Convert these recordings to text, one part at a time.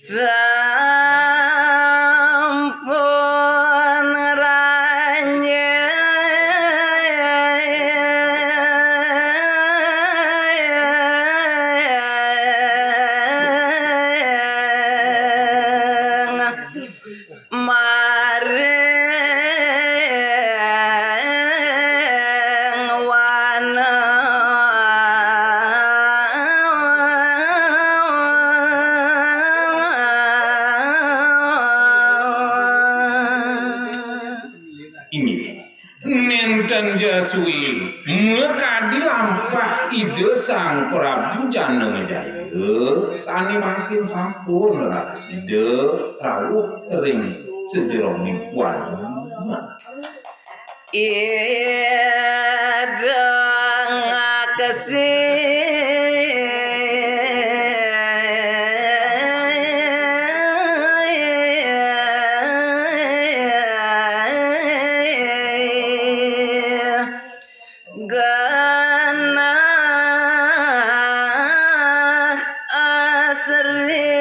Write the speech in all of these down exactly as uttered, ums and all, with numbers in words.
Sampun ranjing maring wana. Inggih. Nénten Jaswi, makadi lampah Ida Sang Prabu Janamejaya, sané mangkin sampun raris Ida rawuh ring sajeroning wana. Ida ngaksi genah asri.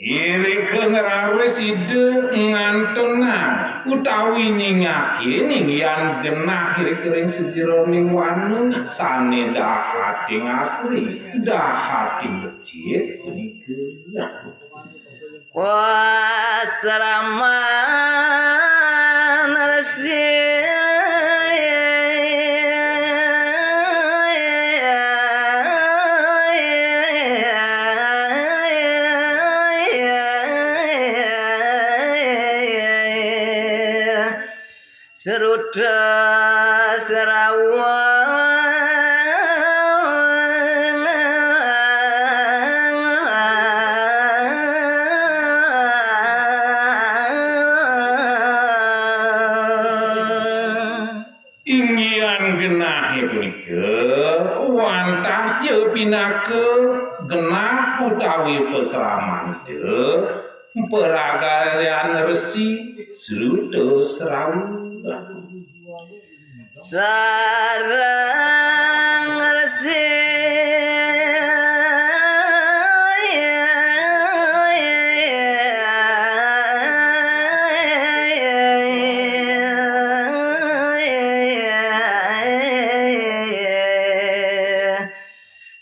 Irika ngraris Ida ngantenang utawi nyingakin inggihan genah irika ring sajeroning wana sané dahating asri, dahating becik punika. Pasraman resi. Seruta serawang. Inggihan genahé punika wantah ja pinaka genah utawi pasraman Ida Paragayan Resi Sruta Srawa. Sareng Resi.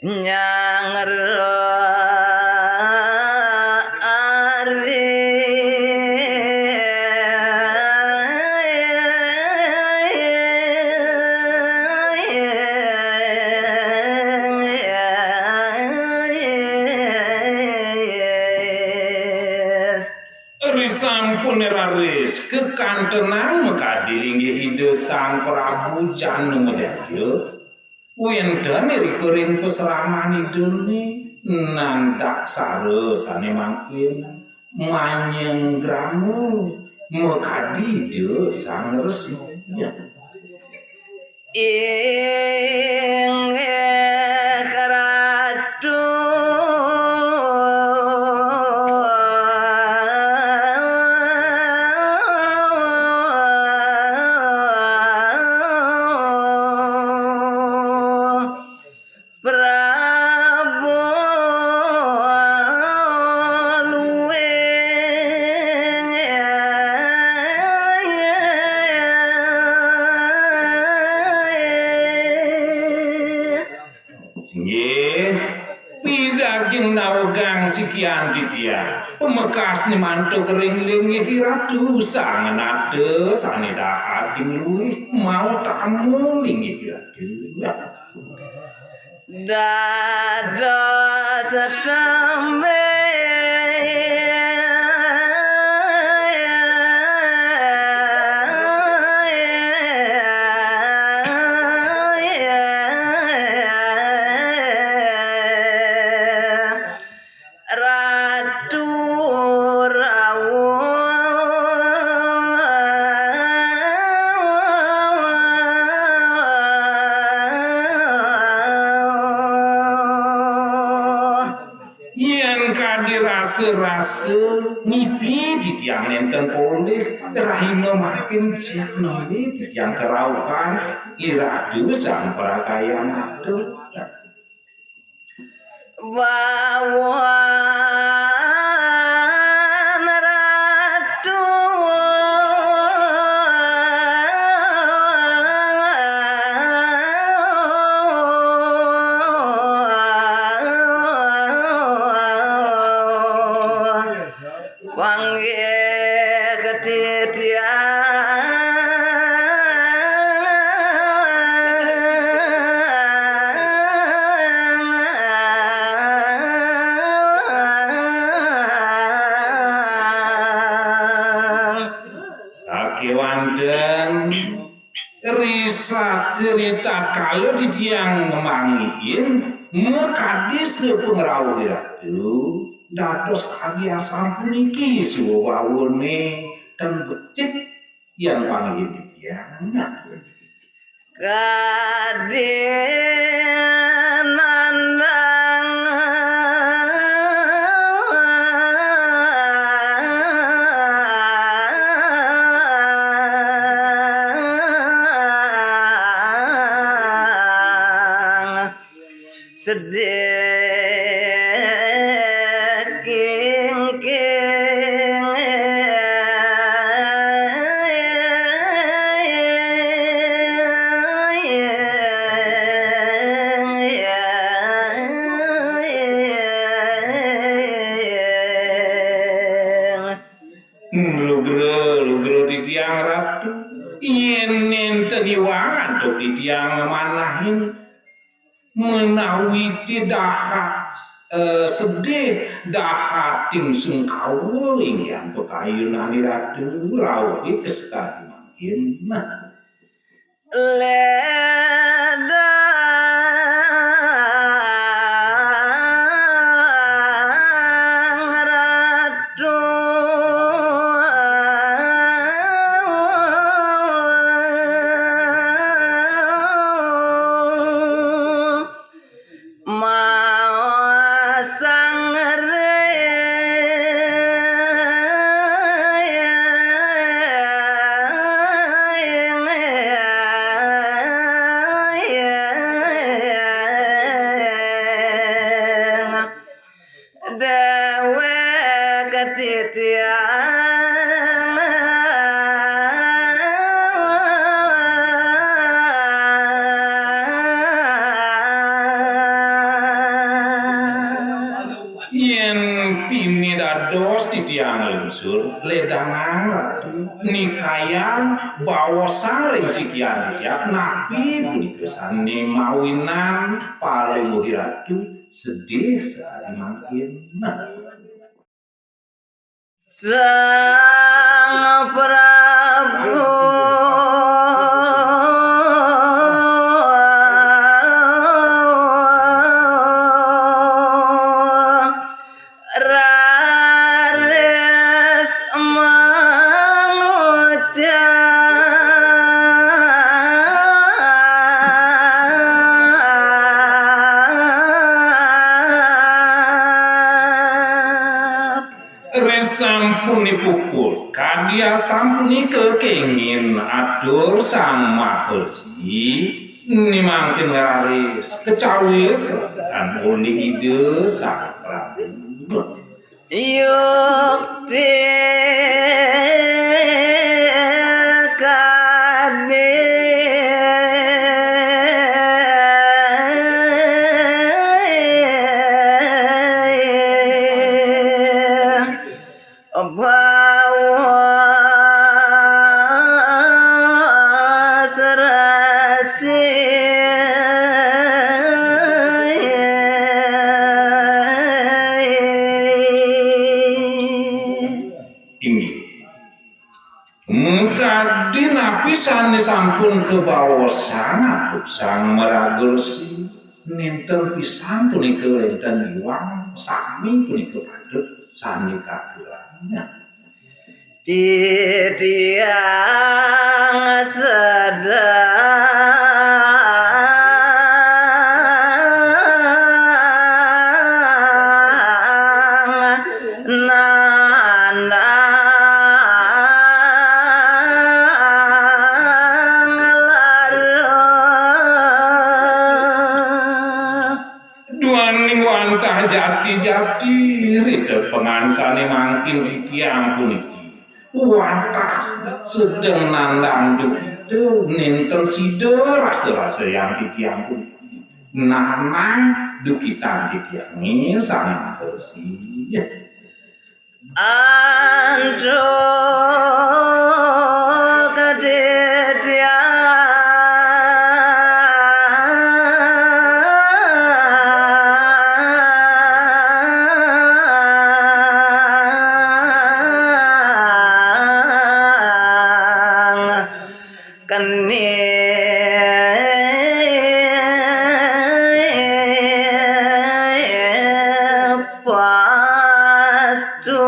Nyanggra ari. Risampun raris kakantenang makadi linggih Ida Sang Prabu Janamejaya. Wénten irika ring pasraman Idané nandaksara sané mangkin manyenggrama makadi Ida Sang Resi. Inggih Ratu. Prabu luwih. Singgih, pidaging nawegang sikian titiang. Pamekasné mantuk ring linggih Ratu Sang Nata sané dahat ing luih mau tamu linggih Ratu. Dados tembé. Ratu Rawuh. Yén kadi Rasa-rasa ngipi titiang nenten polih, rahina mangkin jak nami titiang kerauhan, i Ratu Sang Paragayan Atur. Bawan Ratu. Panggih ka titiang. Sakéwanten risat ritatkala titiang ngemanggihin, makadi sapangrauh Ratu, dados kadi asapuniki swawané tan becik yan panggihin titiang. Kadi nandang. Sedih kingking. Lugra, lugra titiang Ratu, yén nénten iwang antuk titiang ngamanahin, menawi té dahat, eh, sedih, dahat tim sungkawa inggihan pakayunan Ratu, rauh ké sakadi mangkin. Nah. Ledang Ratu. Mawa sangring. Déwék titiang. Yén pini dados titiang lungsur, ledangang Ratu, nikayang baosang ring sikian titiang, napi punika sané mawinan palungguh Ratu sedih sakadi mangkin. Nah. Sang Prabu raris mangucap. Ri sampun ipupul, kadi asapunika kengin atur Sang Maha Rsi, né mangkin raris kacawis tan olih Ida Sang Prabu. Yukti kadi. Bawa serasi. Inggih. Makadi napi sané sampun kabaosang antuk Sang Maraga Rsi, nénten pisan punika wénten iwang, sami punika patut sané katurang. Titiang sedang Wirid pangansané mangkin titiang puniki wantah sedeng nandang duhita, nénten sida rasa-rasayang titiang puniki. Nanang dukitan titiangé sanang resi. Antuk titiang keni pastu.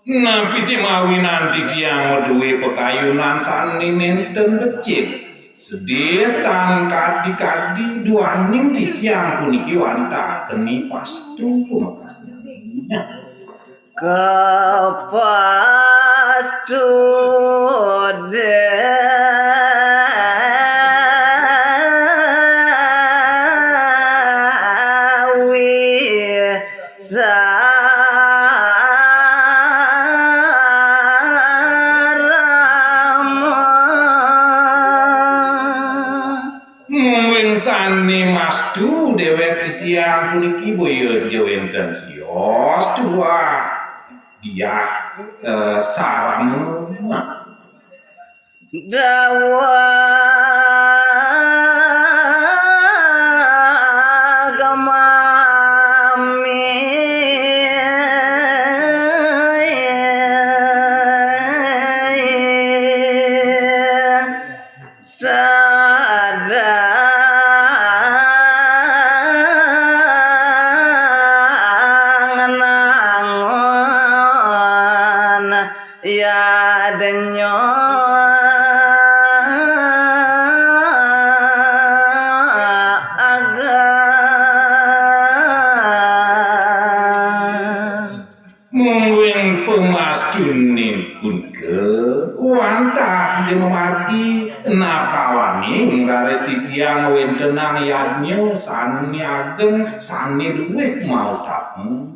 Napi mawinan titiang madué pakayunan sané nénten becik? Sedih tan kadi-kadi duaning titiang puniki wantah keni pastu pamekasnyané. Kapastu Déwi Sarama. Mungguing sané mastu déwék titiang puniki boya ja wénten sios tuah diah, eh, sarama. Daweg mami sadang nangun. Ya denya ageng. Mungguing pamastuné punika wantah ja mamargi nakawaning raris titiang wéntenang yadnya sané ageng, sané luih mautama.